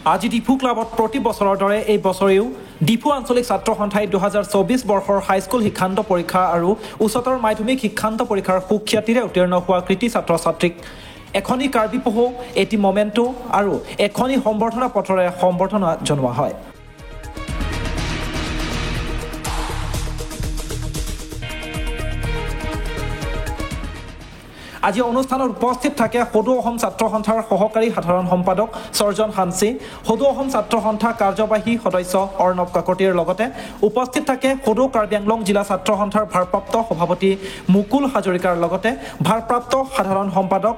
আজি ডিফু ক্লাবত প্ৰতি বছৰৰ দৰে এই বছৰেও ডিফু আঞ্চলিক ছাত্ৰ সন্থাই 2024 বৰ্ষৰ হাইস্কুল শিক্ষান্ত পৰীক্ষা আৰু উচ্চতৰ মাধ্যমিক শিক্ষান্ত পৰীক্ষাৰ সুখ্যাতিৰে উত্তীৰ্ণ হোৱা কৃতি ছাত্ৰ ছাত্ৰীক এখনি কাৰ্বি পহু, এটি মমেণ্টো আৰু এখনি সম্বৰ্ধনা পত্ৰৰে সম্বৰ্ধনা জনোৱা হয়। আজি অনুষ্ঠানত উপস্থিত থাকে সদৌ অসম ছাত্ৰ সন্থাৰ সহকাৰী সাধাৰণ সম্পাদক সৰ্জন হাঞ্চি, সদৌ অসম ছাত্ৰ সন্থা কাৰ্যবাহী সদস্য অৰ্ণৱ কাকতিৰ লগতে উপস্থিত থাকে সদৌ কাৰ্বি আংলং জিলা ছাত্ৰ সন্থাৰ ভাৰপ্ৰাপ্ত সভাপতি মুকুল হাজৰিকাৰ লগতে ভাৰপ্ৰাপ্ত সাধাৰণ সম্পাদক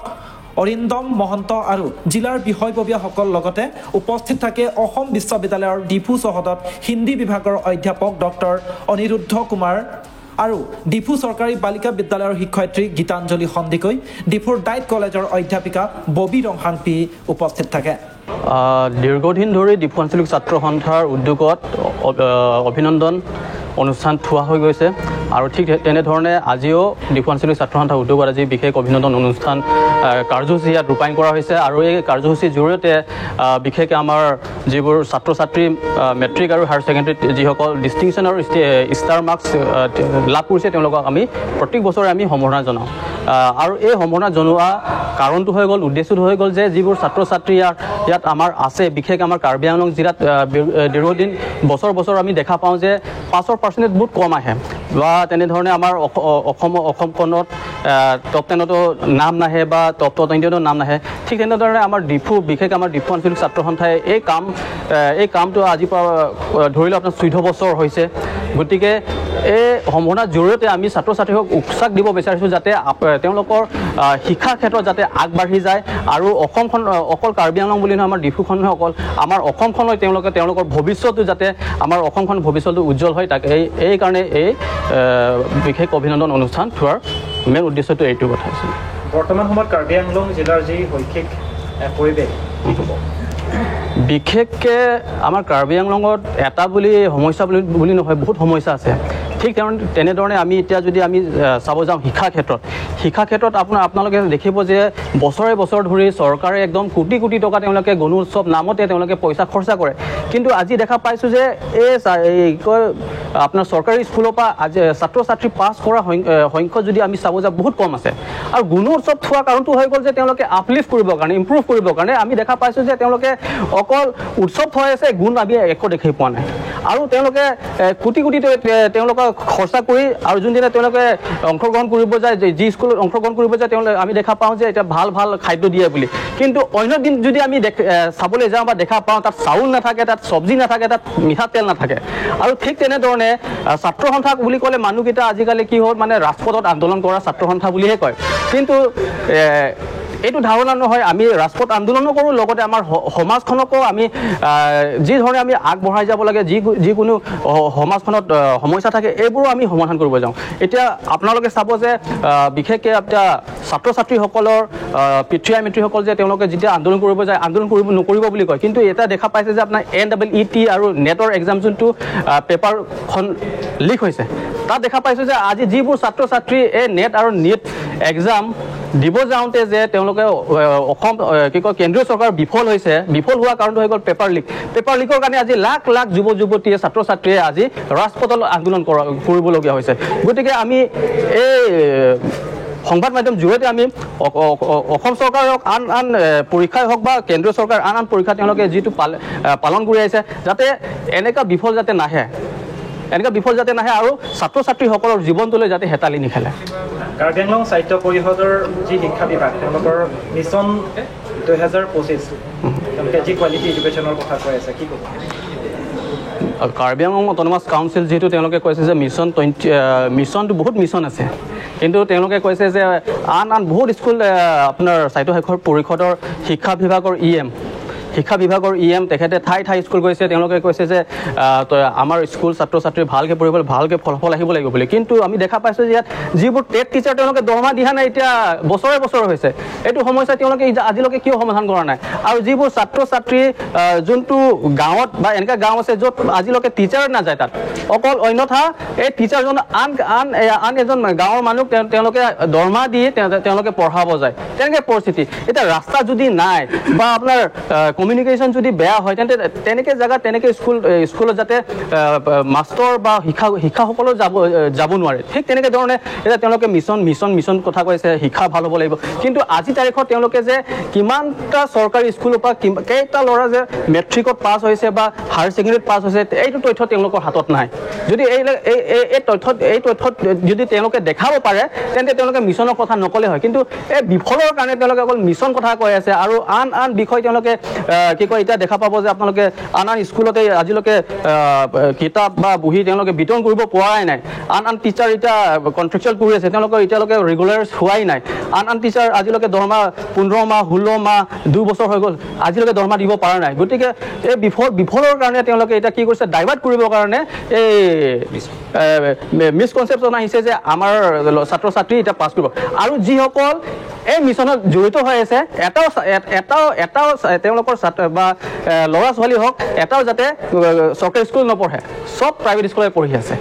অৰিন্দম মহন্ত আৰু জিলাৰ বিষয়ববীয়াসকল লগতে উপস্থিত থাকে অসম বিশ্ববিদ্যালয়ৰ ডিফু চৌহদত হিন্দী বিভাগৰ অধ্যাপক ডক্টৰ অনিৰুদ্ধ কুমাৰ আৰু ডিফু চৰকাৰী বালিকা বিদ্যালয়ৰ শিক্ষয়িত্ৰী গীতাঞ্জলি সন্দিকৈ, ডিফুৰ ডাইট কলেজৰ অধ্যাপিকা ববী ৰংহাংপি উপস্থিত থাকে। দীৰ্ঘদিন ধৰি ডিফু আঞ্চলিক ছাত্ৰ সন্থাৰ উদ্যোগত অভিনন্দন অনুষ্ঠান থোৱা হৈ গৈছে আৰু ঠিক তেনেধৰণে আজিও ডিফু আঞ্চলিক ছাত্ৰ সন্থাৰ উদ্যোগত আজি বিশেষ অভিনন্দন অনুষ্ঠান কাৰ্যসূচী ইয়াত ৰূপায়ণ কৰা হৈছে। আৰু এই কাৰ্যসূচীৰ জৰিয়তে বিশেষকৈ আমাৰ যিবোৰ ছাত্ৰ ছাত্ৰী মেট্ৰিক আৰু হায়াৰ ছেকেণ্ডেৰীত যিসকল ডিষ্টিংশ্যন আৰু ষ্টাৰ মাৰ্কছ লাভ কৰিছে তেওঁলোকক আমি প্ৰত্যেক বছৰে আমি সম্বৰ্ধনা জনাওঁ। আৰু এই সম্বৰ্ধনা জনোৱা কাৰণটো হৈ গ'ল, উদ্দেশ্যটো হৈ গ'ল যে যিবোৰ ছাত্ৰ ছাত্ৰী ইয়াত আমাৰ আছে, বিশেষ আমাৰ কাৰ্বি আংলং জিলাত দীৰ্ঘদিন বছৰ বছৰ আমি দেখা পাওঁ যে পাছৰ পাৰ্চেণ্টেজ বহুত কম আহে বা তেনেধৰণে আমাৰ অসমখনত টপ টেনতো নাম নাহে বা টপ টুৱেণ্টিতো নাম নাহে। ঠিক তেনেধৰণে আমাৰ ডিফু, বিশেষ আমাৰ ডিফু আঞ্চলিক ছাত্ৰ সন্থাই এই কামটো আজিৰ পৰা ধৰি লওক আপোনাৰ 14 বছৰ হৈছে। গতিকে এই সম্বৰ্ধনাৰ জৰিয়তে আমি ছাত্ৰ ছাত্ৰীসকলক উৎসাহ দিব বিচাৰিছোঁ যাতে তেওঁলোকৰ শিক্ষাৰ ক্ষেত্ৰত যাতে আগবাঢ়ি যায় আৰু অসমখন অকল কাৰ্বি আংলং বুলি নহয়, আমাৰ ডিফুখন নহয়, অকল আমাৰ অসমখনলৈ তেওঁলোকে তেওঁলোকৰ ভৱিষ্যতটো যাতে আমাৰ অসমখন ভৱিষ্যতটো উজ্জ্বল হয় তাক এইকাৰণে এই বিশেষ অভিনন্দন অনুষ্ঠান থোৱাৰ মেইন উদ্দেশ্যটো এইটো কথা আছিল। বৰ্তমান সময়ত কাৰ্বি আংলং জিলাৰ যি শৈক্ষিক পৰিৱেশ কি ক'ব? বিশেষকৈ আমাৰ কাৰ্বি আংলঙত এটা বুলি সমস্যা বুলি নহয়, বহুত সমস্যা আছে। ঠিক তেনেধৰণে আমি এতিয়া যদি আমি চাব যাওঁ শিক্ষাৰ ক্ষেত্ৰত আপোনালোকে দেখিব যে বছৰে বছৰ ধৰি চৰকাৰে একদম কোটি কোটি টকা তেওঁলোকে গণোৎসৱ নামতে তেওঁলোকে পইচা খৰচা কৰে। কিন্তু আজি দেখা পাইছোঁ যে এই কয় আপোনাৰ চৰকাৰী স্কুলৰ পৰা আজি ছাত্ৰ ছাত্ৰী পাছ কৰা সংখ্য যদি আমি চাব যাওঁ বহুত কম আছে। আৰু গুণোৎসৱ থোৱা কাৰণটো হৈ গ'ল যে তেওঁলোকে আপলিফ্ট কৰিবৰ কাৰণে, ইম্প্ৰুভ কৰিবৰ কাৰণে আমি দেখা পাইছোঁ যে তেওঁলোকে অকল উৎসৱ থৈ আছে, গুণ আমি একো দেখি পোৱা নাই। আৰু তেওঁলোকে কোটি কোটি তেওঁলোকক খৰচা কৰি আৰু যোনদিনা তেওঁলোকে অংশগ্ৰহণ কৰিব যায়, যি স্কুলত অংশগ্ৰহণ কৰিব যায় তেওঁলোকে আমি দেখা পাওঁ যে এতিয়া ভাল ভাল খাদ্য দিয়ে বুলি, কিন্তু অন্য দিন যদি আমি চাবলৈ যাওঁ বা দেখা পাওঁ তাত চাউল নাথাকে, তাত চব্জি নাথাকে, তাত মিঠাতেল নাথাকে। আৰু ঠিক তেনেধৰণে ছাত্ৰ সন্থা বুলি ক'লে মানুহকেইটা আজিকালি কি হ'ল মানে ৰাজপথত আন্দোলন কৰা ছাত্ৰ সন্থা বুলিহে কয়, কিন্তু এইটো ধাৰণা নহয়। আমি ৰাজপথ আন্দোলনো কৰোঁ, লগতে আমাৰ সমাজখনকো আমি যি ধৰণে আমি আগবঢ়াই যাব লাগে, যিকোনো সমাজখনত সমস্যা থাকে এইবোৰো আমি সমাধান কৰিব যাওঁ। এতিয়া আপোনালোকে চাব যে বিশেষকৈ এতিয়া ছাত্ৰ ছাত্ৰীসকলৰ পিতৃ মাতৃসকল যে তেওঁলোকে যেতিয়া আন্দোলন কৰিব যায় আন্দোলন কৰিব নকৰিব বুলি কয়, কিন্তু এটা দেখা পাইছে যে আপোনাৰ NEET আৰু নেটৰ এক্সাম যোনটো পেপাৰখন লিক হৈছে তাত দেখা পাইছোঁ যে আজি যিবোৰ ছাত্ৰ ছাত্ৰী এই নেট আৰু নিট এক্সাম দিব যাওঁতে যে তেওঁলোকে অসম কি কয় কেন্দ্ৰীয় চৰকাৰ বিফল হৈছে, বিফল হোৱাৰ কাৰণটো হৈ গ'ল পেপাৰ লিক। পেপাৰ লিকৰ কাৰণে আজি লাখ লাখ যুৱ যুৱতীয়ে ছাত্ৰ ছাত্ৰীয়ে আজি ৰাজপথত আন্দোলন কৰিবলগীয়া হৈছে। গতিকে আমি এই সংবাদ মাধ্যম জৰিয়তে আমি অসম চৰকাৰক আন আন পৰীক্ষাই হওক বা কেন্দ্ৰীয় চৰকাৰ আন আন পৰীক্ষা তেওঁলোকে যিটো পালন কৰি আহিছে যাতে এনেকুৱা বিফল যাতে নাহে, এনেকুৱা বিফল যাতে নাহে আৰু ছাত্ৰ ছাত্ৰীসকলৰ জীৱনটোলৈ যাতে হেতালি নেখেলে। কাৰ্বি আংলং সাহিত্য পৰিষদৰ যি শিক্ষা বিভাগ, তেওঁলোকৰ মিছন 2025, তেওঁলোকে যি কোৱালিটি এডুকেশ্যনৰ কথা কৈ আছে, কি ক'ব? কাৰ্বি আংলং অট'নমাছ কাউন্সিল যিহেতু তেওঁলোকে কৈছে যে মিছন 20 মিছনটো বহুত মিছন আছে, কিন্তু তেওঁলোকে কৈছে যে আন আন বহুত স্কুল আপোনাৰ স্বায়ত্তশাসন পৰিষদৰ শিক্ষা বিভাগৰ শিক্ষা বিভাগৰ ই এম তেখেতে ঠাই ঠাই স্কুল গৈছে, তেওঁলোকে কৈছে যে আমাৰ স্কুল ছাত্ৰ ছাত্ৰী ভালকৈ পঢ়িবলৈ ভালকৈ ফলাফল আহিব লাগিব বুলি। কিন্তু আমি দেখা পাইছোঁ যে ইয়াত যিবোৰ টেট টিচাৰ তেওঁলোকে দৰমহা দিয়া নাই, এতিয়া বছৰে বছৰ হৈছে, এইটো সমস্যা তেওঁলোকে আজিলৈকে কিয় সমাধান কৰা নাই। আৰু যিবোৰ ছাত্ৰ ছাত্ৰী যোনটো গাঁৱত বা এনেকুৱা গাঁও আছে য'ত আজিলৈকে টিচাৰ নাযায়, তাত অকল অন্যথা এই টিচাৰজন আন আন আন এজন গাঁৱৰ মানুহক তেওঁলোকে দৰমহা দি তেওঁলোকে পঢ়াব যায়, তেনেকৈ পৰিস্থিতি। এতিয়া ৰাস্তা যদি নাই বা আপোনাৰ কমিউনিকেশ্যন যদি বেয়া হয়, তেন্তে তেনেকৈ জেগাত তেনেকৈ স্কুলত যাতে মাষ্টৰ বা শিক্ষাসকলেও যাব নোৱাৰে। ঠিক তেনেকৈ ধৰণে এতিয়া তেওঁলোকে মিছন মিছন মিছন কথা কৈছে, শিক্ষা ভাল হ'ব লাগিব, কিন্তু আজি তাৰিখত তেওঁলোকে যে কিমানটা চৰকাৰী স্কুলৰ পৰা কেইটা ল'ৰা যে মেট্ৰিকত পাছ হৈছে বা হায়াৰ ছেকেণ্ডেৰীত পাছ হৈছে, এইটো তথ্য তেওঁলোকৰ হাতত নাই। যদি এই এই তথ্যত যদি তেওঁলোকে দেখাব পাৰে, তেন্তে তেওঁলোকে মিছনৰ কথা নক'লে হয়। কিন্তু এই বিফলৰ কাৰণে তেওঁলোকে অকল মিছন কথা কৈ আছে আৰু আন আন বিষয় তেওঁলোকে কি কয়, এতিয়া দেখা পাব যে আপোনালোকে আন আন স্কুলতে আজিলৈকে কিতাপ বা বহি তেওঁলোকে বিতৰণ কৰিব পৰাই নাই। আন আন টিচাৰ এতিয়া কণ্ট্ৰেকচুৱেল কৰি আছে, তেওঁলোকৰ এতিয়ালৈকে ৰেগুলাৰ হোৱাই নাই। আন আন টিচাৰ আজিলৈকে দৰমহা 15 মাহ 16 মাহ 2 বছৰ হৈ গ'ল, আজিলৈকে দৰমহা দিব পৰা নাই। গতিকে এই বিফলৰ কাৰণে তেওঁলোকে এতিয়া কি কৰিছে, ডাইভাৰ্ট কৰিবৰ কাৰণে এই মিছকনচেপশ্যন আহিছে যে আমাৰ ছাত্ৰ ছাত্ৰী এতিয়া পাছ কৰিব। আৰু যিসকল এই মিছনত জড়িত হৈ আছে, এটাও এটাও এটাও তেওঁলোকৰ ছাত্ৰ বা ল'ৰা ছোৱালী হওক, এটাও যাতে চৰকাৰী স্কুল নপঢ়ে, চব প্ৰাইভেট স্কুলতে পঢ়ি আছে।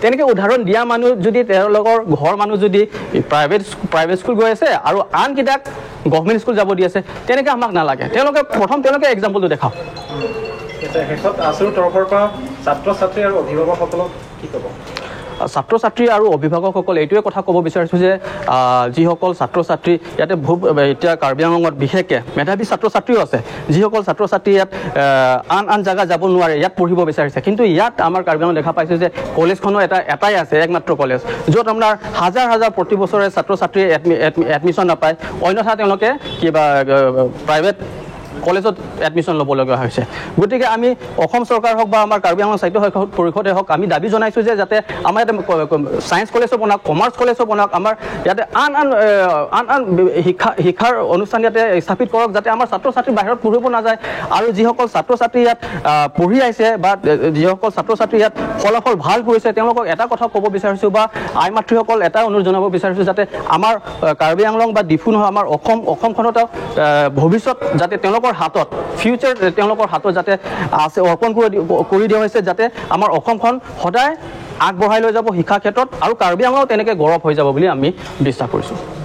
তেনেকৈ উদাহৰণ দিয়া মানুহ যদি তেওঁলোকৰ ঘৰৰ মানুহ যদি প্ৰাইভেট স্কুল গৈ আছে আৰু আনকেইটাক গভমেণ্ট স্কুল যাব দি আছে, তেনেকৈ আমাক নালাগে। তেওঁলোকে প্ৰথম তেওঁলোকে এক্সাম্পলটো দেখাওক। শেষত আছুৰ তৰফৰ পৰা ছাত্ৰ ছাত্ৰী আৰু অভিভাৱকসকলক কি ক'ব? ছাত্ৰ ছাত্ৰী আৰু অভিভাৱকসকল এইটোৱে কথা ক'ব বিচাৰিছোঁ যে যিসকল ছাত্ৰ ছাত্ৰী ইয়াতে এতিয়া কাৰ্বি আংলঙত বিশেষকৈ মেধাৱী ছাত্ৰ ছাত্ৰীও আছে, যিসকল ছাত্ৰ ছাত্ৰী ইয়াত আন আন জেগা যাব নোৱাৰে, ইয়াত পঢ়িব বিচাৰিছে। কিন্তু ইয়াত আমাৰ কাৰ্বি আংলঙত দেখা পাইছোঁ যে কলেজখনো এটাই আছে, একমাত্ৰ কলেজ, য'ত আপোনাৰ হাজাৰ হাজাৰ প্ৰতি বছৰে ছাত্ৰ ছাত্ৰীয়ে এডমিশ্যন নাপায়, অন্যথা তেওঁলোকে কিবা প্ৰাইভেট কলেজত এডমিশ্যন ল'ব লগা হৈছে। গতিকে আমি অসম চৰকাৰ হওক বা আমাৰ কাৰ্বি আংলং স্বায়ত্ত পৰিষদে হওক, আমি দাবী জনাইছোঁ যে যাতে আমাৰ ইয়াতে ছায়েন্স কলেজো বনাওক, কমাৰ্চ কলেজো বনাওক, আমাৰ ইয়াতে আন আন আন আন শিক্ষাৰ অনুষ্ঠান ইয়াতে স্থাপিত কৰক, যাতে আমাৰ ছাত্ৰ ছাত্ৰী বাহিৰত পঢ়িব নাযায়। আৰু যিসকল ছাত্ৰ ছাত্ৰী ইয়াত পঢ়ি আহিছে বা যিসকল ছাত্ৰ ছাত্ৰী ইয়াত ফলাফল ভাল কৰিছে, তেওঁলোকক এটা কথা ক'ব বিচাৰিছোঁ বা আই মাতৃসকল এটা অনুৰোধ জনাব বিচাৰিছোঁ, যাতে আমাৰ কাৰ্বি আংলং বা ডিফু নহয়, আমাৰ অসমখনতো ভৱিষ্যত যাতে তেওঁলোকৰ হাতত, ফিউচাৰ তেওঁলোকৰ হাতত যাতে আছে, অৰ্পণ কৰি দিয়া হৈছে, যাতে আমাৰ অসমখন সদায় আগবঢ়াই লৈ যাব শিক্ষা ক্ষেত্ৰত আৰু কাৰ্বি আংলঙো তেনেকৈ গৌৰৱ হৈ যাব বুলি আমি বিশ্বাস কৰিছোঁ।